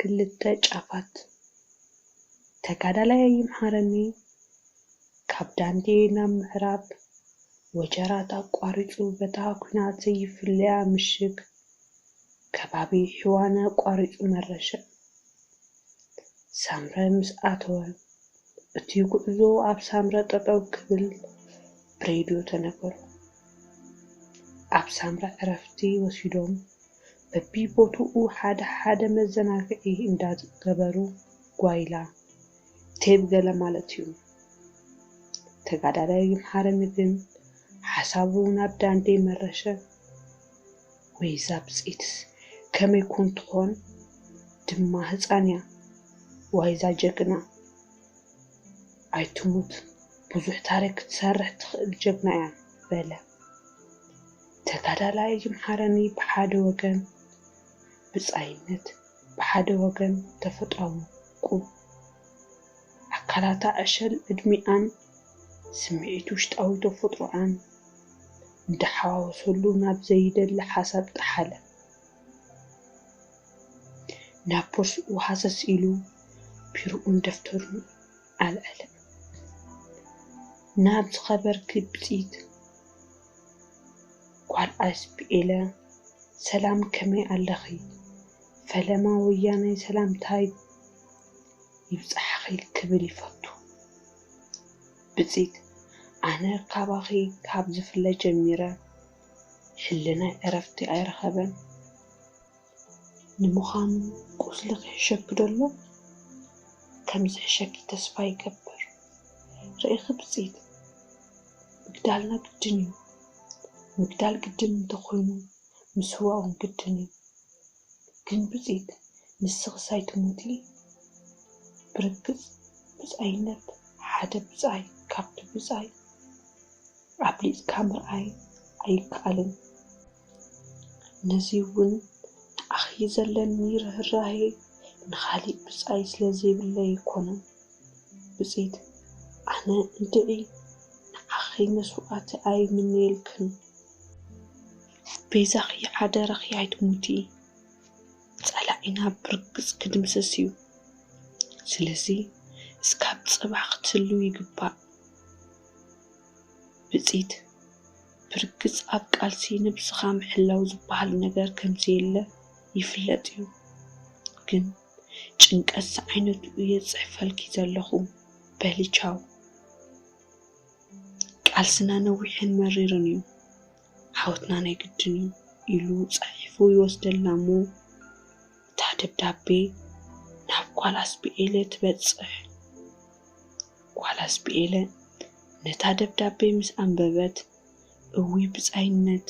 ክልተ ጫፋት። ተጋዳላይ ኣይምሓረኒ ካብ ዳንዴ ናብ ምዕራብ ወጀራት ኣቋሪጹ በታ ኲናት ዘይፍለያ ምሽግ ከባቢ ሕዋነ ኣቋሪጹ መረሸ። ሳምረ ምስ ኣተወ፣ እቲ ጉዕዞ ኣብ ሳምረ ጠጠው ክብል ብሬድዮ ተነገሮ። ኣብ ሳምረ ዕረፍቲ ወሲዶም በቢቦትኡ ሓደ ሓደ መዘናግዒ እንዳገበሩ ጓይላ፣ ቴብ ገለ ማለት እዩ። ተጋዳላይ ይምሓረኒ ግን ሓሳቡ ናብ ዳንዴ መረሸ። ወይ እዛ ብፅኢትስ ከመይ ኮን ትኾን? ድማ ህፃን እያ። ዋይ እዛ ጀግና ኣይትሙት፣ ብዙሕ ታሪክ ክትሰርሕ ትኽእል ጀግና እያ በለ። ተጋዳላይ ይምሓረኒ ብሓደ ወገን ብፃይነት፣ ብሓደ ወገን ተፈጥሮኣዊ ቁም ኣካላታ ዕሸል ዕድሚኣን ስምዒት ውሽጣዊ ተፈጥሮኣን እንዳሓዋወሰሉ ናብ ዘይደሊ ሓሳብ ጠሓለ። ናብ ቦርስኡ ሃሰስ ኢሉ ቢሮኡን ደፍተሩን ኣልዐለ። ናብ ዝኸበርኪ ብፅኢት ጓል ኣስፒኤለ ሰላም ከመይ ኣለኺ? ፈለማ ወያናይ ሰላምታይ ይብጻሕኺ ክብል ይፈቱ። ብጺት ኣነ ካባኺ ካብ ዝፍለ ጀሚረ ሕልናይ ዕረፍቲ ኣይረኸበን። ንምዃኑ ቁስሊ ክሕሸኪ ደሎ? ከም ዝሕሸኪ ተስፋ ይገብር። ርኢኺ ብጺት፣ ምግዳልና ግድን እዩ። ምግዳል ግድን እንተኾይኑ ምስዋእ እውን ግድን እዩ። ግን ብጺት ንስኽስ ኣይትሙቲ። ብርግጽ ብጻይነት ሓደ ብጻይ ካብቲ ብጻይ ኣብሊጽካ ምርኣይ ኣይከኣልን። ነዚ እውን ንዓኺ ዘለኒ ርህራሄ ንኻሊእ ብጻይ ስለ ዘይብለይ ኣይኮነን። ብጺት ኣነ እንድዒ ንዓኺ መስዋእቲ ኣይምነየልክን። ቤዛኺ ሓደራኺ ኣይትሙቲ። ጸላኢና ብርግጽ ክድምሰስ እዩ። ስለዚ እስካብ ጽባሕ ክትህልው ይግባእ። ብጺት ብርግጽ ኣብ ቃልሲ ነብስኻ ምሕላው ዝበሃል ነገር ከምዘየለ ይፍለጥ እዩ። ግን ጭንቀት ዝዓይነቱ እየ ዝጽሕፈልኪ ዘለኹ። በሊ ቻው። ቃልስና ነዊሕን መሪርን እዩ። ዓወትና ናይ ግድን እዩ ኢሉ ጸሒፉ ይወስደልና እሞ እታ ደብዳቤ ናብ ጓል ኣስቢኤለ ትበጽሕ። ጓል ኣስቢኤለ ነታ ደብዳቤ ምስ ኣንበበት እውይ ብጻይነት፣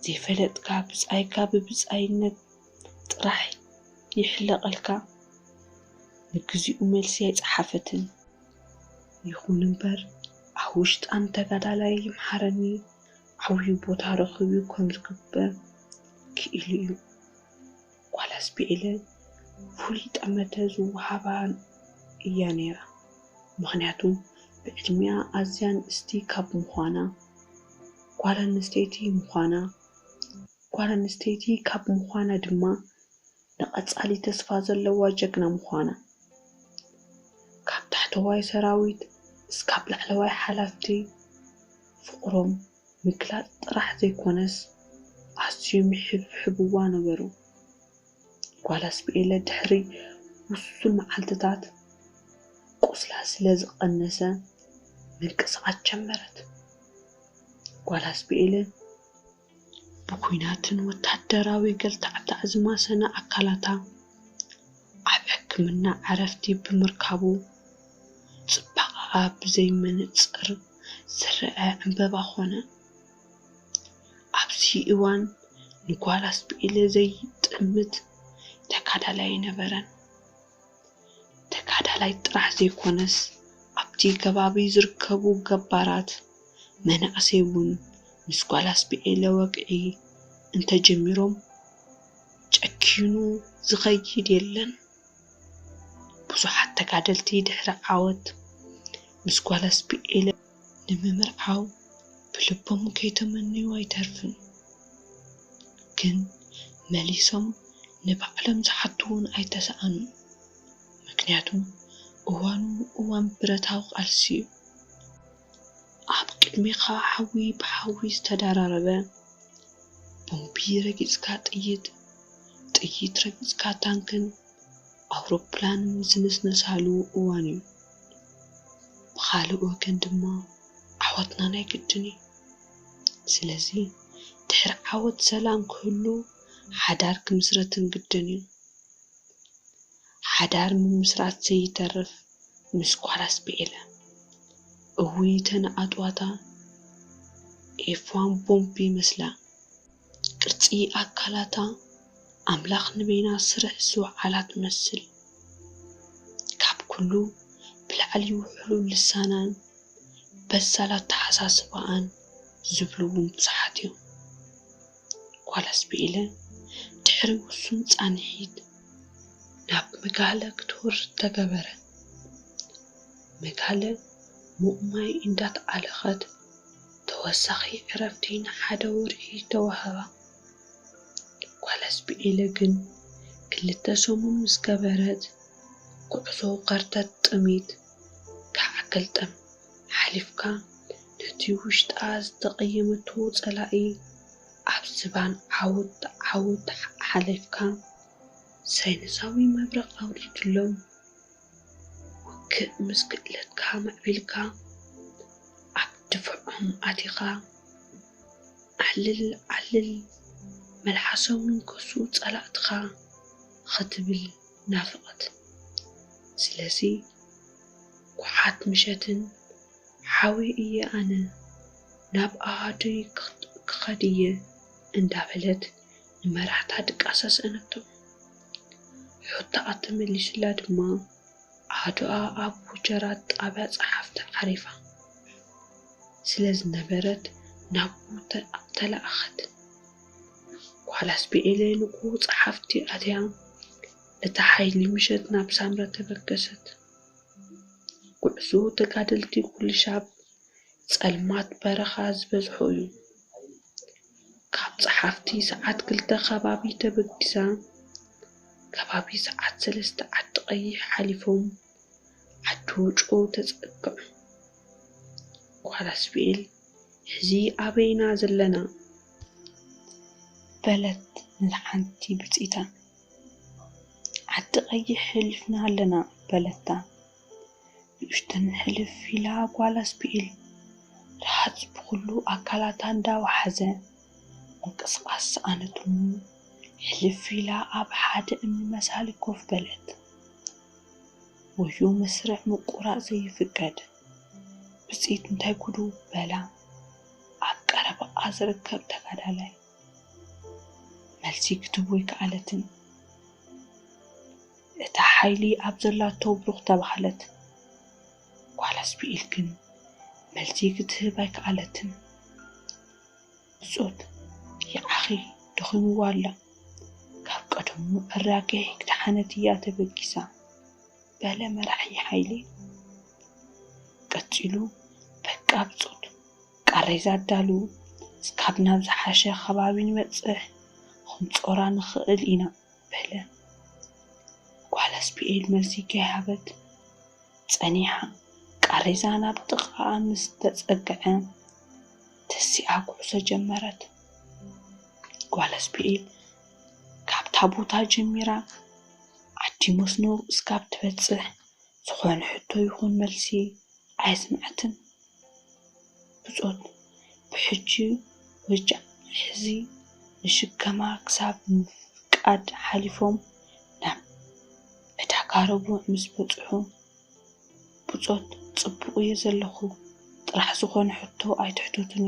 ዘይፈለጥካ ብጻይካ ብብጻይነት ጥራሕ ይሕለቐልካ። ንግዚኡ መልሲ ኣይጸሓፈትን። ይኹን እምበር ኣብ ውሽጣ ንተጋዳላይ ይምሓረኒ ዓብዩ ቦታ ረኺቡ ከም ዝግበር ክኢሉ እዩ። ጓል ኣስቢኤለ ፍሉይ ጠመተ ዝወሃባ እያ ነይራ። ምኽንያቱ ብዕድሚኣ ኣዝያ ንእስቲ ካብ ምዃና፣ ጓል ኣንስተይቲ ምዃና፣ ጓል ኣንስተይቲ ካብ ምዃና ድማ ንቐጻሊ ተስፋ ዘለዋ ጀግና ምዃና፣ ካብ ታሕተዋይ ሰራዊት እስካብ ላዕለዋይ ሓላፍቲ ፍቕሮም ምግላጽ ጥራሕ ዘይኮነስ ኣዝዮም ይሕብሕብዋ ነበሩ። ጓል ኣስቢኤለ ድሕሪ ውሱን መዓልትታት ቁስላ ስለ ዝቐነሰ ምንቅስቓስ ጀመረት። ጓል ኣስቢኤለ ብኲናትን ወታደራዊ ገልታዕታዕ ዝማሰነ ኣካላታ ኣብ ሕክምና ዕረፍቲ ብምርካቡ ጽባቐኣ ብዘይ መነጽር ዝረኣ ዕምበባ ኾነ። ኣብዚ እዋን ንጓል ኣስቢኤለ ዘይጥምት ተጋዳላይ ኣይነበረን። ተጋዳላይ ጥራሕ ዘይኮነስ ኣብቲ ከባቢ ዝርከቡ ገባራት መናእሰይ እውን ምስ ጓል ኣስቢኤለ ወግዒ እንተጀሚሮም ጨኪኑ ዝኸይድ የለን። ብዙሓት ተጋደልቲ ድሕሪ ዓወት ምስ ጓል ኣስቢኤለ ንምምርዓው ብልቦም ከይተመነዩ ኣይተርፍን። ግን መሊሶም ንባዕሎም ዝሓቱ እውን ኣይተሰኣኑን። ምኽንያቱ እዋኑ እዋን ብረታዊ ቃልሲ እዩ። ኣብ ቅድሜኻ ሓዊ ብሓዊ ዝተደራረበ፣ ቦምቢ ረጊጽካ ጥይት፣ ጥይት ረጊጽካ ታንክን ኣውሮፕላንን ዝንስነሳሉ እዋን እዩ። ብኻልእ ወገን ድማ ዓወትና ናይ ግድን እዩ። ስለዚ ድሕሪ ዓወት ሰላም ክህሉ ሓዳር ክምስረትን ግድን እዩ። ሓዳር ምምስራት ዘይተርፍ ምስ ጓል ኣስቢዒለ። እውይ ተን ኣጥዋታ ኤፍ ዋን ቦምብ ይመስላ። ቅርጺ ኣካላታ ኣምላኽ ንበይና ስርሕ ዝወዓላ ትመስል። ካብ ኩሉ ብላዕሊ ውሕሉል ልሳናን በሳል ኣተሓሳስባኣን ዝብሉ እውን ብዙሓት እዮም። ጓል ኣስቢዒለ ድሕሪ ውሱን ጻንሒት ናብ መጋለ ክትወርድ ተገበረ። መጋለ ሙቕ ማይ እንዳተኣለኸት ተወሳኺ ዕረፍቲ ንሓደ ወርሒ ተዋህባ። ጓል ኣስቢዒለ ግን ክልተ ሰሙን ምስ ገበረት፣ ጉዕዞ ከርተት ጥሜት ክዓክልጠም ሓሊፍካ፣ ነቲ ውሽጣ ዝተቐየመቶ ጸላኢ ኣብ ዝባን ዓወት ዓወት ሓሊፍካ፣ ሳይንሳዊ መብረቕ ኣውሪድሎም። ውግእ ምስ ክእለትካ ማዕቢልካ፣ ኣብ ድፍዖም ኣቲኻ፣ ዓልል ዓልል መልሓሶም ይንከሱ ጸላእትኻ ክትብል ናፍቐት። ስለዚ ጓሓት ምሸትን ሓዊ እየ ኣነ፣ ናብ ኣሃዱይ ክኸድ እየ እንዳበለት ንመራሕታ ድቃሳ ስእነቶም። ሑታኣ ተመሊሱላ ድማ ኣሃዱኣ ኣብ ጉጀራት ጣብያ ጸሓፍቲ ዓሪፋ ስለ ዝነበረት ናብኡ ተለኣኸት። ጓል ኣስቢዒለ ንቁ ጸሓፍቲ ኣትያ እታ ሓይሊ ምሸት ናብ ሳምረ ተበገሰት። ጉዕዞ ተጋደልቲ ኩልሻብ ጸልማት በረኻ ዝበዝሖ እዩ። ካብ ጸሓፍቲ ሰዓት ክልተ ከባቢ ተበጊሳ፣ ከባቢ ሰዓት ሰለስተ ዓዲ ቀይሕ ሓሊፎም ዓዲ ውጮ ተጸግዑ። ጓል ኣስቢዒል ሕዚ ኣበይ ኢና ዘለና? በለት ንሓንቲ ብጺታ። ዓዲ ቀይሕ ሕሊፍና ኣለና በለታ። ንእሽተን ሕልፍ ኢላ ጓል ኣስቢዒል ርሃጽ ብኹሉ ኣካላታ እንዳወሓዘ ምንቅስቓስ ሰኣነት'ሞ ሕልፍ ኢላ ኣብ ሓደ እምኒ መሳሊ ኮፍ በለት። ወዮ መስርዕ ምቁራጽ ዘይፍቀድ። ብጽኢት እንታይ ጉዱ በላ ኣብ ቀረባኣ ዝርከብ ተጋዳላይ። መልሲ ክትህቦ ኣይከኣለትን። እታ ሓይሊ ኣብ ዘላቶ ብሩኽ ተባህለት። ጓል ኣስቢዒል ግን መልሲ ክትህብ ኣይከኣለትን። ብጾት ይዓኺ ደኺምዋ ኣሎ። ካብ ቀደሙ ዕራገ ክደሓነት እያ ተበጊሳ። በለ መራሒ ሓይሊ። ቀጺሉ በቃ ብጾት ቃሬዛ ኣዳሉ፣ እስካብ ናብ ዝሓሸ ከባቢ ንበጽሕ ክንጾራ ንኽእል ኢና በለ። ጓል ኣስቢኤል መልሲ ከይሃበት ጸኒሓ ቃሬዛ ናብ ጥቓኣ ምስ ተጸግዐ ተሲኣ ጉዕዞ ጀመረት። ጓል ኣስቢኤል ካብታ ቦታ ጀሚራ ዓዲ መስኖ እስካብ ትበጽሕ ዝኾነ ሕቶ ይኹን መልሲ ኣየስምዐትን። ብጾት ብሕጂ ወጃዕ ሕዚ ንሽከማ ክሳብ ምፍቃድ ሓሊፎም ናብ ዕዳጋ ረቡዕ ምስ በጽሑ፣ ብጾት ጽቡቕ እየ ዘለኹ፣ ጥራሕ ዝኾነ ሕቶ ኣይትሕተቱኒ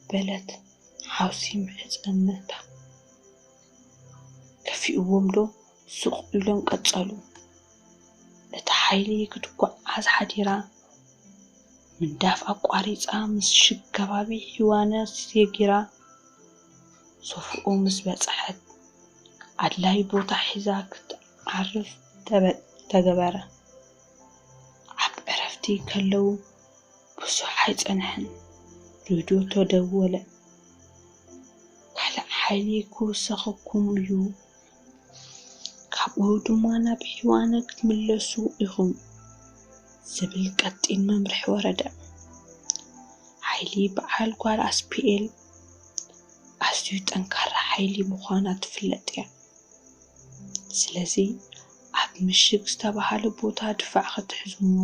በለት ሓውሲ ምሕጽንታ። ከፊእዎም ዶ ሱቕ ኢሎም ቀጸሉ። እታ ሓይሊ ክትጓዓዝ ሓዲራ ምንዳፍ ኣቋሪጻ ምስ ሽግ ከባቢ ሒዋነ ሴጊራ ሶፍኡ ምስ በጽሐት ኣድላይ ቦታ ሒዛ ክትዓርፍ ተበ- ተገበረ። ኣብ ዕረፍቲ ከለዉ ብዙሕ ኣይጸንሐን ሬድዮ ተደወለ። ካልእ ሓይሊ ክውሰኸኩም እዩ። ወይ ድማ ናብ ሒዋነ ክትምለሱ ኢኹም ዝብል ቀጢን መምርሒ ወረደ። ሓይሊ በዓል ጓል ኣስፒኤል ኣዝዩ ጠንካራ ሓይሊ ምዃና ትፍለጥ እያ። ስለዚ ኣብ ምሽግ ዝተባህለ ቦታ ድፋዕ ክትሕዙ እሞ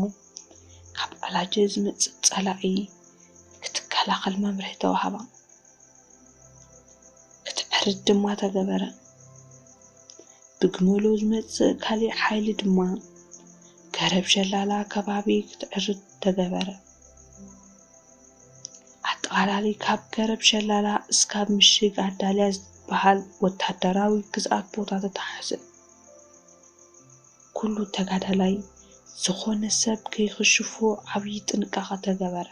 ካብ ኣላጀ ዝመጽእ ጸላኢ ክትከላኸል መምርሒ ተዋህባ። ክትዕርድ ድማ ተገበረ። ብግመሎ ዝመጽእ ካሊእ ሓይሊ ድማ ገረብ ሸላላ ከባቢ ክትዕርድ ተገበረ። ኣጠቓላሊ ካብ ገረብ ሸላላ እስካብ ምሽግ ኣዳልያ ዝበሃል ወታደራዊ ግዝኣት ቦታ ተተሓዘ። ኩሉ ተጋዳላይ ዝኾነ ሰብ ከይኽሽፎ ዓብዪ ጥንቃቐ ተገበረ።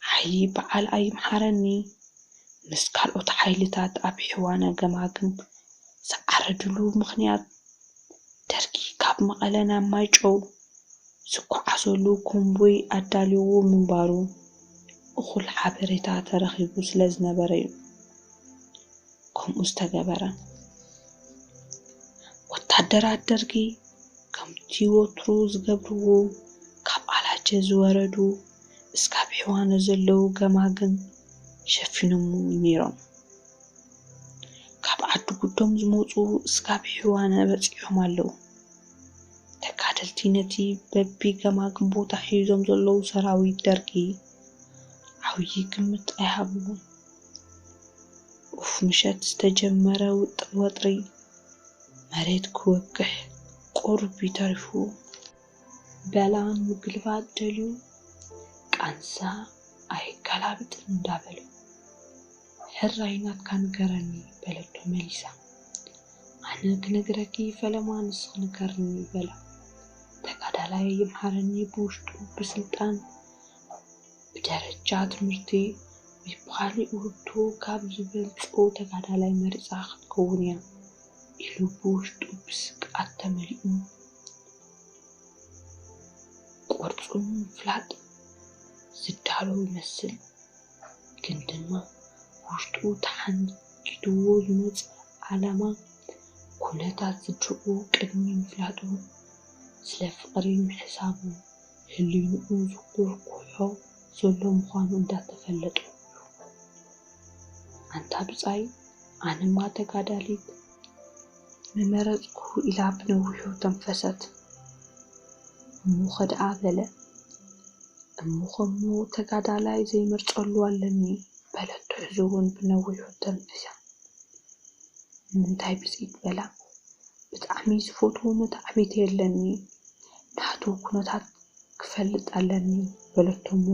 ሓይሊ በዓል ኣይምሓረኒ ምስ ካልኦት ሓይልታት ኣብ ሒዋነ ገማግም ዝዓረድሉ ምኽንያት ደርጊ ካብ መቐለ ናብ ማይጨው ዝጓዓዘሉ ኮንቮይ ኣዳልይዎ ምንባሩ እኹል ሓበሬታ ተረኺቡ ስለ ዝነበረ እዩ ከምኡ ዝተገበረ። ወታደራት ደርጊ ከምቲ ወትሩ ዝገብርዎ ካብ ኣላጀ ዝወረዱ እስካብ ሒዋነ ዘለዉ ገማግም ሸፊኖሙ ነይሮም። ካብ ዓዲ ጉዶም ዝመፁ እስካብ ሒዋነ በፂሖም ኣለዉ። ተጋደልቲ ነቲ በቢ ገማግም ቦታ ሒዞም ዘለዉ ሰራዊት ደርጊ ዓብዪ ግምት ኣይሃብዎን። ኡፍ ምሸት ዝተጀመረ ውጥር ወጥሪ መሬት ክወግሕ ቁሩብ እዩ ተሪፍዎ። በላ ንምግልባጥ ደልዩ ቃንዛ ኣየገላብጥን እንዳበለ ሕራይ ናትካ ንገረኒ በለቶ መሊሳ። ኣነ ክነግረኪ ፈለማ ንስኺ ንገርኒ በላ። ተጋዳላይ ይምሓረኒ ብውሽጡ ብስልጣን ብደረጃ ትምህርቲ ወይ ብኻሊእ ውህብቶ ካብ ዝበልጾ ተጋዳላይ መሪጻ ክትከውን እያ ኢሉ ብውሽጡ ብስግኣት ተመሊኡ ቅርጹ ንምፍላጥ ዝዳሎ ይመስል። ግን ድማ ውሽጡ ተሓንጊድዎ ዝመጽእ ዓላማ ኩነታት ስድርኡ ቅድሚ ምፍላጡ ስለ ፍቕሪ ምሕሳቡ ህሊንኡ ዝኩርኩሖ ዘሎ ምዃኑ እንዳተፈለጦ እዩ። ኣንታ ብጻይ ኣነማ ተጋዳሊት ምመረጽኩ ኢላ ብነዊሑ ተንፈሰት። እሞ ኸድኣ በለ። እሞ ኸሞ ተጋዳላይ ዘይመርጸሉ ኣለኒ በለት ትሕዚ እውን ብነዊሑ ተንፊሳ። ንምንታይ ብጽኢት በላ። ብጣዕሚ ዝፈትዎ መተዓቢቲ የለኒ ናቱ ኩነታት ክፈልጥ ኣለኒ በለቶሞ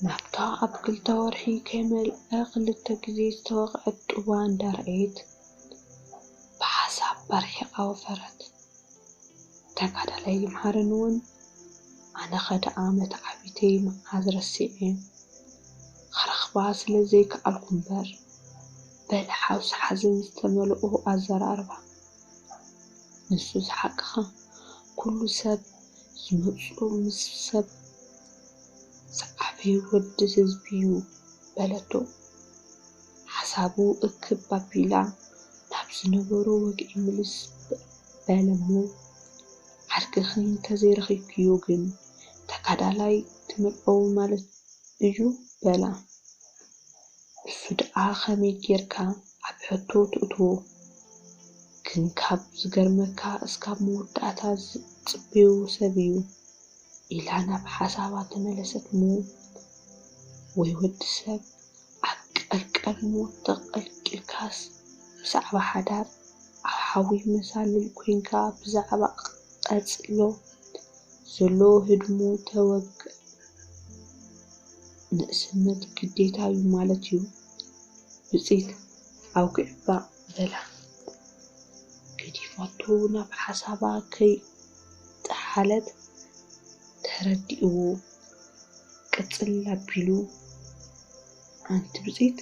ናብታ ኣብ ክልተ ወርሒ ከይመልአ ክልተ ግዜ ዝተወቕዐት ጡባ እንዳረኣየት ብሓሳብ ኣርሒቓ ወፈረት። ተጋዳላይ ይምሃረኒ እውን ኣነ ኸደኣ መተዓቢተይ መዓዝ ረሲዐ ክረኽባ ስለ ዘይከኣልኩ እምበር በለ ሓውሲ ሓዘን ዝተመልኦ ኣዘራርባ። ንሱ ዝሓቅኻ ኩሉ ሰብ ዝመፁ ምስ ሰብ ዝዓበየ ወዲ ህዝቢ እዩ በለቶ። ሓሳቡ እክብ ኣቢላ ናብ ዝነበሮ ወግዒ ምልስ በለ እሞ ዓርክኺ እንተዘይረኺብክዮ ግን ተጋዳላይ ትምርዐዊ ማለት እዩ በላ። እሱ ደኣ ኸመይ ጌርካ ኣብ ሕቶ ትእትዎ? ግን ካብ ዝገርመካ እስካብ መወዳእታ ዝጽበዮ ሰብ እዩ ኢላ ናብ ሓሳባ ተመለሰት እሞ ወይ ወዲ ሰብ ኣብ ቀልቀል ሞት ተቐልቂልካስ ብዛዕባ ሓዳር ኣብ ሓዊ መሳልል ኮይንካ ብዛዕባ ቀጽሎ ዘሎ ህድሞ ተወግዕ ንእስነት ግዴታ እዩ ማለት እዩ። ብጽይት ኣውግዕባ በላ። ገዲፋቶ ናብ ሓሳባ ከይጠሓለት ተረዲእዎ ቅጽል ኣቢሉ ኣንቲ ብጽይት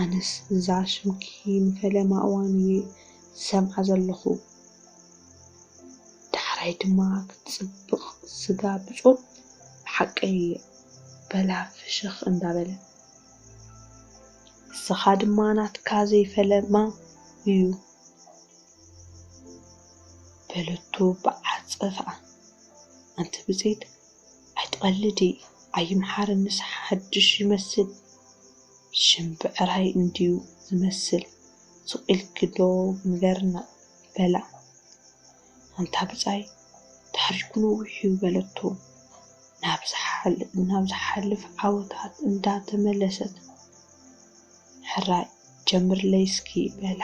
ኣነስ እዛ ሽምኪ ንፈለማ እዋን እየ ዝሰምዓ ዘለኹ። ዳሕራይ ድማ ክትጽብቕ ስጋ ብጾት ብሓቀይ እየ በላ ፍሽኽ እንዳበለ። ንስኻ ድማ ናትካ ዘይፈለማ እዩ። በለቶ ብዓጸፋ። ኣንቲ ብጽይት ኣይትቐልዲ፣ ኣይምሓርንስ ሓድሽ ይመስል። ሽም ብዕራይ እንድዩ ዝመስል፣ ስቕ ኢልኪ ዶ ንገርና በላ። ኣንታ ብጻይ ታሪኩ ነዊሕ እዩ በለቶ። ናብ ዝሓልፍ ዓወታት እንዳተመለሰት ሕራይ ጀምርለይ እስኪ በላ።